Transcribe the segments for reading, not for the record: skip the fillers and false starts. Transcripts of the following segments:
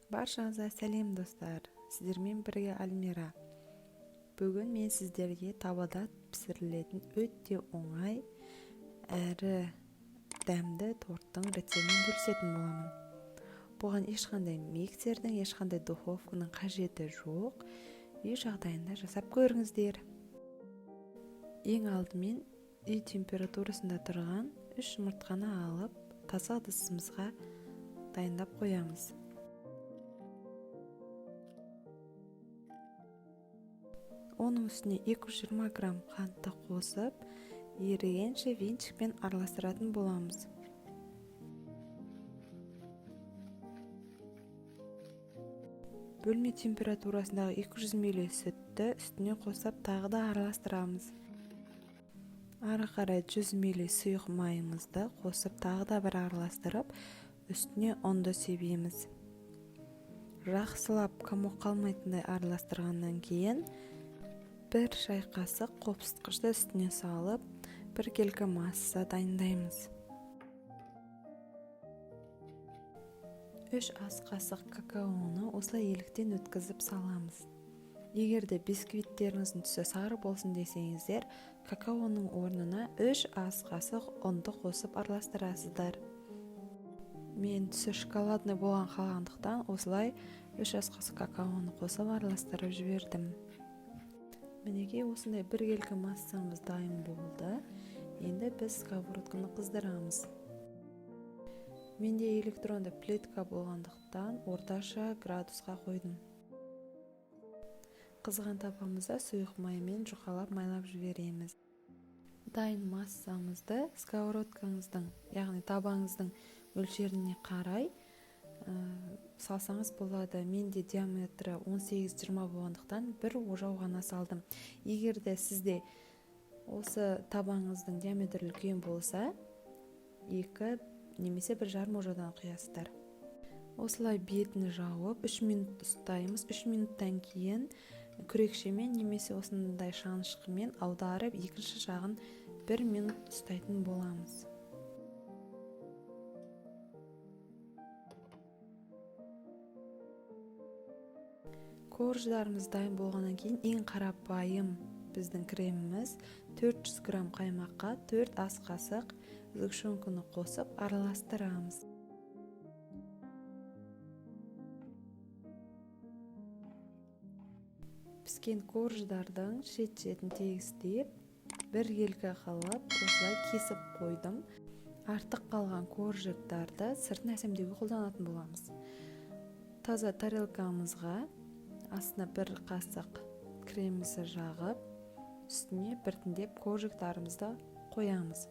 Баршаңызға сәлем, достар! Сіздермен бірге Альмира. Бүгін мен сіздерге табада пісірілетін өте оңай әрі дәмді торттың рецептімен бөлісетін боламын. Бұған ешқандай миксердің, ешқандай духовканың қажеті жоқ. Үй жағдайында жасап көріңіздер. Ең алдымен үй температурасында тұрған 3 жұмыртқаны алып, таза ыдысымызға дайындап қоямыз. Оның үстіне 220 грамм қантты қосып, ерігенше венчикпен араластыратын боламыз. Бөлме температурасындағы 200 мл сүтті үстіне қосып, тағы да араластырамыз. Ары қарай 100 мл сұйық майымызды қосып, тағы да бір араластырып, үстіне ұнды себеміз. Жақсылап комок қалмайтындай араластырғаннан кейін бір шай қасық қопсытқышты үстіне салып, біркелкі масса дайындаймыз. 3 ас қасық какаоны осылай еліктен өткізіп саламыз. Егер де бисквиттеріңіздің түсі сары болсын десеңіздер, какаоның орнына 3 ас қасық ұнды қосып араластырасыздар. Мен түсі шоколадный болған қалғандықтан осылай 3 ас қасық какаоны қосып араластырып жібердім. Мінекей, осындай біркелкі массамыз дайын болды. Енді біз сковородканы қыздырамыз. Менде электронды плитка болғандықтан орташа градусқа қойдым. Қызған табамызда сұйық маймен жұқалап майлап жібереміз. Дайын массамызды сковородкаңыздың, яғни табаңыздың мөлшеріне қарай салсаңыз болады. Менде диаметрі 18-20 болғандықтан бір ожау ғана салдым. Егер де сізде осы табаңыздың диаметрі үлкен болса, 2 немесе 1,5 ожаудан құясыздар. Осылай бетін жауып 3 минут ұстаймыз. 3 минуттан кейін күрекшемен немесе осындай шанышқымен аударып, екінші жағын 1 минут ұстайтын боламыз. Корждарымыз дайын болғаннан кейін ең қарапайым біздің креміміз 400 грамм қаймаққа 4 ас қасық сгущенканы қосып араластырамыз. Піскен корждардың шет-шетін тегістеп, біркелкі қылып осылай кесіп қойдым. Артық қалған коржиктарды сыртын әсемдеуге қолданатын боламыз. Таза тарелкамызға астына бір қасық кремімізді жағып, үстіне біртіндеп коржиктарымызды қоямыз.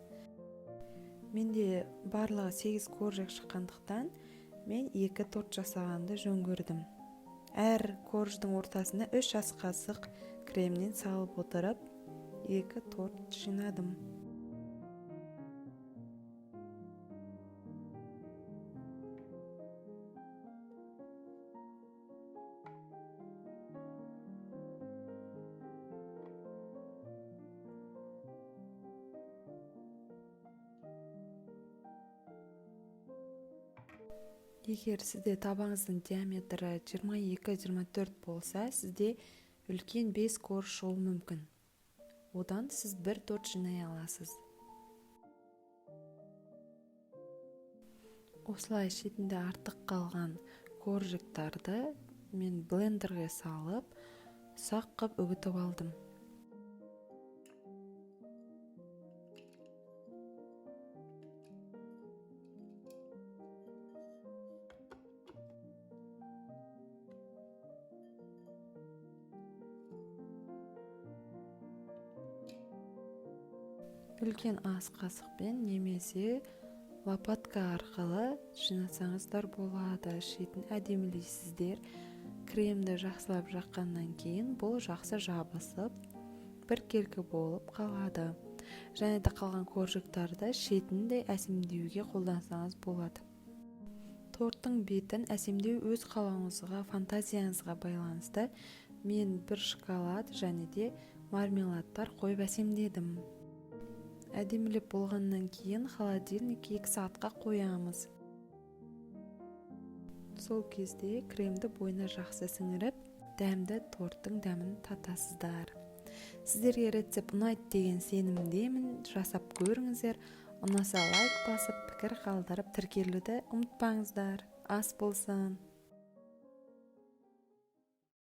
Менде барлығы 8 коржик шыққандықтан мен 2 торт жасағанды жөн көрдім. Әр корждың ортасына 3 ас қасық кремнен салып отырып, 2 торт жинадым. Егер сізде табаңыздың диаметрі 22-24 болса, сізде үлкен 5 корж шығуы мүмкін. Одан сіз бір торт жинай аласыз. Осылай шетінде артық қалған коржиктарды мен блендерге салып, ұсақ қып үгітіп алдым. Үлкен ас қасықпен немесе лопатка арқылы жинасаңыздар болады. Шетін әдемілейсіздер. Кремді жақсылап жаққаннан кейін бұл жақсы жабысып, біркелкі болып қалады. Және де қалған коржиктарды шетін де әсемдеуге қолдансаңыз болады. Торттың бетін әсемдеу өз қалауыңызға, фантазияңызға байланысты. Мен бір шоколад және де мармеладтар қойып әсемдедім. Әдемілеп болғаннан кейін холодильникке 2 сағатқа қоямыз. Сол кезде кремді бойына жақсы сіңіріп, дәмді торттың дәмін татасыздар. Сіздерге рецепт ұнайды деген сенімдемін. Жасап көріңіздер. Ұнаса, лайк басып, пікір қалдырып, тіркелуді ұмытпаңыздар. Ас болсын!